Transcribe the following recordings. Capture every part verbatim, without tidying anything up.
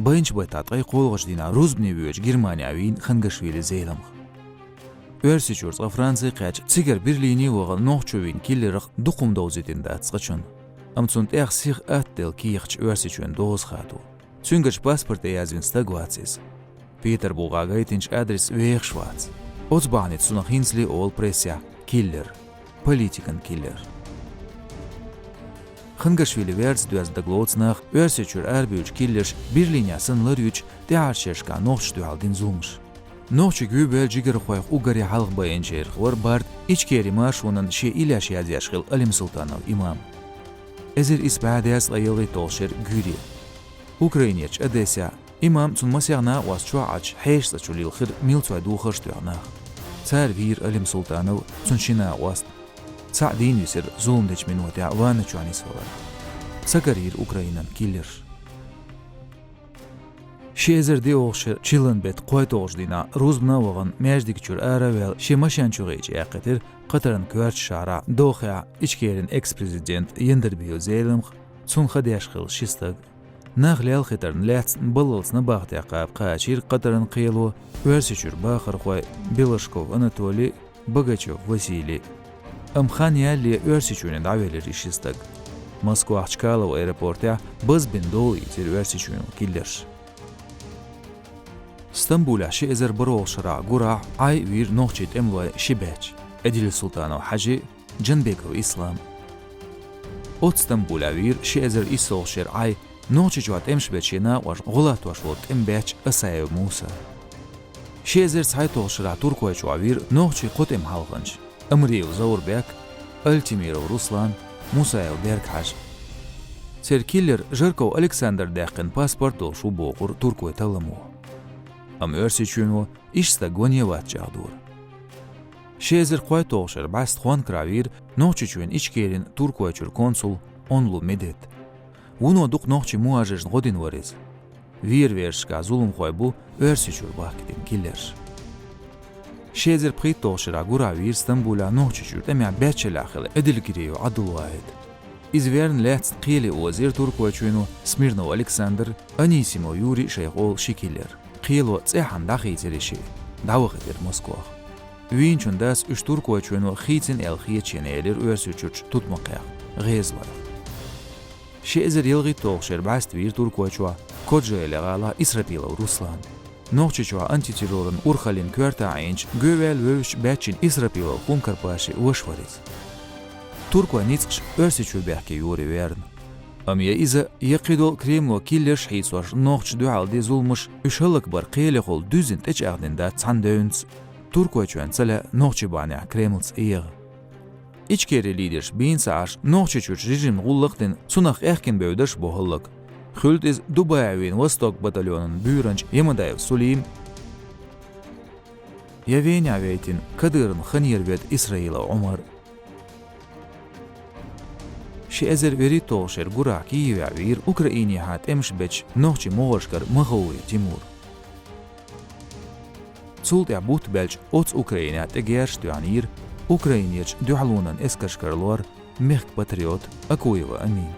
Байначу баттахь ткъе кхоалгӀачу дийнахь рузбане воьдучу Германехь вийна Хангашвили Зелимха. Оьрсийчуьра цкъа Франци кхаьчча, цигара Берлине вахана нохчо вийна Киллерах дукха хӀума довзийтина дац цкъачунна. Амма цунна тӀех сиха атта делла кехаташ Оьрсийчоьнан доза хадо. Цуьнгара паспорте язвина стаг вац иза. Петарбугехь гайтинчу адрес вехаш вац. Оцу бахьанца цунах хӀинцале олу прессехь Киллер, политикан киллер. Хангашвили верца доьзна дагалоцу нах, Оьрсийчуьра арабевллачу Киллерша Берлинехь санна ларйича, тӀаьхьарчу шерашкахь нохчашна дуьхьал дина зуламаш. Нохчий гуьйбелла жигархойх уггаре хьалха байинчарах вара барт, Ичкерин маршонан шен иллеш язъеш хилла Алимсултанов имам. Эзар исс бӀе дезткъе ялхитталгӀачу шеран гуьйре. Украинерчу Одессехь имам, цуьнан масех накъост чохь Ӏачу хьешан цӀа чу лилхира милцойн духарш тоьхна нах. Цара вийра Алимсултанов, цуьнан ши накъост. Цхьаъ дийна висира зулам дечу минотехь ванна чохь нисвалар. Ца карийра Украинан киллерш. Ши эзар диъолгӀачу шеран чиллан беттан кхойтталгӀачу дийнахь рузбане а вахана, маьждиг чуьра ара а ваьлла, шен машен чу гӀийча яьккхийтира Катаран коьртачу шахьарахь Дохехь Ичкерин экс-президент Яндарбиев Зелимха, цунна хан деш хилла ши стаг. Нах лелхийтарна лаьцна баллалц набахтехь кхаба кхачийра Катаран кхело, Оьрсийчуьра бахархой Белашков Анатолий, Богачев Василий. Амма хан ялале Оьрсийчоьне дӀавелира и ши стаг. Москвахь Чкалов аэропортехь базбина дола ийцира Оьрсийчоьно киллерш. Стамбулехь ши эзар бархӀолгӀачу шарахь гурахь Ӏай вийра нохчийн тӀемалойн ши баьч: Эдилсултанов Хьажи, Джанбеков Ислам. Оццу Стамбулехь вийра ши эзар иссолгӀачу шеран Ӏай Нохчийчохь тӀемаш бечу шен накъошна гӀо латтош волу тӀеман баьч Асаев Муса. Ши эзар цхьайтталгӀачу шарахь Туркойчохь вийра нохчийн кхо тӀеман хьалханча: Амриев Заурбек, Альтимиров Руслан, Мусаев Берг-Хьажа. Церан киллер Жарков Александр даьккхина паспорт долуш ву бохура туркойн талламо. Амма Оьрсийчоьно и ши стаг ване вац чӀагӀдора. Ши эзар кхойтталгӀачу шеран бӀаьста Хонкарахь вийра Нохчийчоьнан Ичкерин Туркойчуьра консул Онлу Медет. Вуно дукха нохчийн мухӀажаршна гӀо дина вара иза. Вер-вершашкахь зуламхой бу Оьрсийчуьра бахкийтина киллерш. Ши эзар пхийтталгӀачу шарахь гурахь вийра Стамбулехь Нохчийчуьра тӀемехь баьччаллехь хилла Эдилгириев Ӏабдулвахьид. Иза верна лаьцна кхеле озийра Туркойчоьно Смирнов Александр, Анисимов Юрий шайх олу ши киллер. Кхело цӀеххьана дӀахийцира и шиъ, дӀавахийтира Москвахь. Вийначун дас уьш Туркойчоьно хийцина аьлла хета шена, элира Оьрсийчуьрчу тутмакхех ГӀезалойх. Ши эзар ялхитталгӀачу шеран бӀаьста вийра Туркойчохь Кожгаьле гӀалахь Исрапилов Руслан. Нохчийчохь антитерроран урхаллин коьрта Ӏийначу гӀевелла вевзачу баьччина Исрапилов Хункар-Пашин ваша вара иза. Туркойн ницкъаша Оьрсийчуьра баьхке йора и верна. Амма я иза, я кхидолу Кремло киллерш хьийцош нохчашна дуьхьал дина зуламаш, уьш хӀаллакбар кхелехула дуьззина тӀечӀагӀдина дац цхьана девнца, Туркойчоьнна ца лаьа нохчийн бахьанехь Кремлца эгӀа. Ичкерин лидерш бийна ца Ӏаш, Нохчийчуьрчу режимна гӀуллакх а дина, цунах къехкина бевдаш а бу хӀаллак. Хуьлда иза Дубайхь вийна «Восток» батальонан буьйранча Ямадаев Сулим, я Венехь вейтина Кадыровн ханера веда Исраилов Ӏумар. Ши эзар вуьрхӀитталгӀачу шеран гурахь Киевехь вийра Украинехьа тӀемаш бечу нохчийн могӀаршкара Маховой Тимур. Цул тӀаьхьа бутт баьлча, оццу Украинехь тӀе герзаш тоьхна йийра Украинерчу дуьхьалонан эскаршкара лор мехкан патриот Акуева Амин.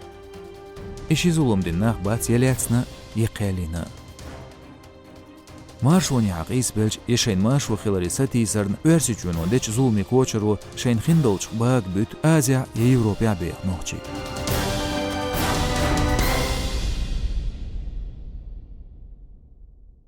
И ши зулам дина нах бац я лаьцна, я кхаьллина. Маршонехьа къийсабелча, я шайна маршо хиларе сатийсарна Оьрсийчоьно дечу зуламан кочаро шайна хиндолчух бага буьту Азехь я Европехь беха нохчий.